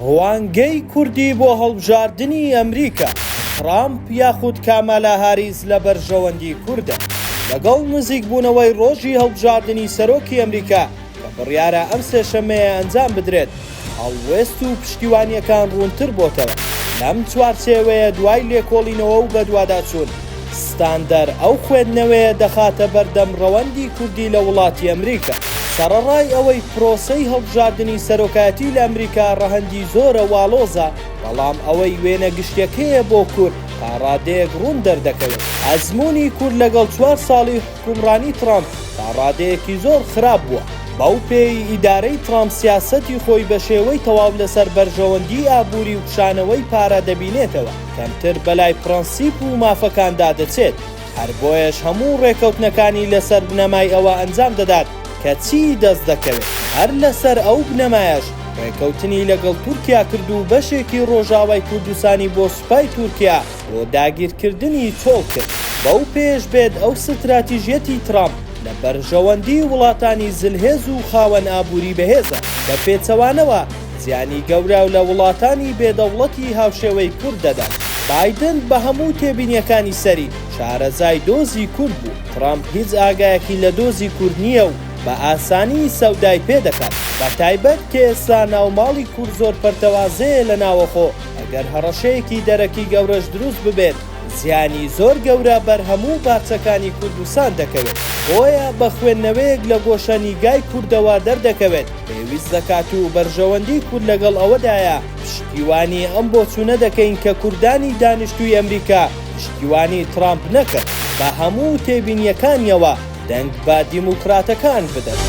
ڕوانگەی کوردی بۆ هەڵبژاردنی ئەمریکا، ترامپ یاخود کامالا هاریس لە بەرژەوەندی کوردە؟ لەگەڵ نزیکبوونەوەی ڕۆژی هەڵبژاردنی سەرۆکی ئەمریکا کە بڕیارە ئەم سێشەممەیە ئەنجام بدرێت، هەڵوێست و پشتیوانییەکان ڕوونتر بۆتەوە. لەم چوارچێوەیە دوای لێکۆڵینەوە و بەدواداچوون، ستاندەر ئەو خوێندنەوەیە دەخاتە بەردەم ڕەوەندی کوردی لە وڵاتی ئەمریکا. سەڕەڕای ئەوەی پرۆسەی هەڵبژاردنی سەرۆکایەتی لە ئەمریکا ڕەهەندی زۆرە و ئاڵۆزە، بەڵام ئەوەی وێنە گشتیەکەیە بۆ کورد تا ڕادەیەک ڕوون دەردەکەوێت. ئەزموونی کورد لەگەڵ چوار ساڵی حوکمڕانی ترامپ تا ڕادەیەکی زۆر خراپ بووە. بەو پێیەی ئیدارەی ترامپ سیاسەتی خۆی بە شێوەی تەواو لەسەر بەرژەوەندیی ئابووری و کشانەوەی پارە دەبینێتەوە، کەمتر بەلای پرەنسیپ و مافەکاندا دەچێت، هەر بۆیەش هەموو ڕێکەوتنەکانی لەسەر بنەمای ئەوە ئەنجام دەدات کە چیی دەست دەکەوێت. هەر لەسەر ئەو بنەمایەش ڕێکەوتنی لەگەڵ تورکیا کرد و بەشێکی ڕۆژاوای کوردستانی بۆ سوپای تورکیا بۆ داگیرکردنی چۆڵ کرد. بەو پێیەش بێت ئەو ستراتیژیەتی ترامپ لە بەرژەوەندی وڵاتانی زلهێز و خاوەن ئابووری بەهێزە، بە پێچەوانەوە زیانی گەورە لە وڵاتانی بێ دەوڵەتی هاوشێوەی کورد دەدات. بایدن بە هەموو تێبینیەکانی سەری، شارەزای دۆزی کورد بوو. ترامپ هیچ ئاگایەکی لە دۆزی کورد نییە و بە ئاسانی سەودای پێ دەکات. بە تایبەت کە ئێستا ناوماڵی کورد زۆر پەرتەوازەیە لە ناوەخۆ، ئەگەر هەڕەشەیەکی دەرەکی گەورەش دروست ببێت، زیانی زۆر گەورە بەر هەموو پارچەکانی کوردستان دەکەوێت. بۆیە بە خوێندنەوەیەک لە گۆشە نیگای کوردەوە دەردەکەوێت، پێویست دەکات و بەرژەوەندی کورد لەگەڵ ئەوەدایە پشتیوانی ئەم بۆچوونە دەکەین کە کوردانی دانیشتووی ئەمریکا پشتیوانی ترامپ نەکەن، بە هەموو تێبینییەکانیەوە دەنگ بە دیموکراتەکان بدەن.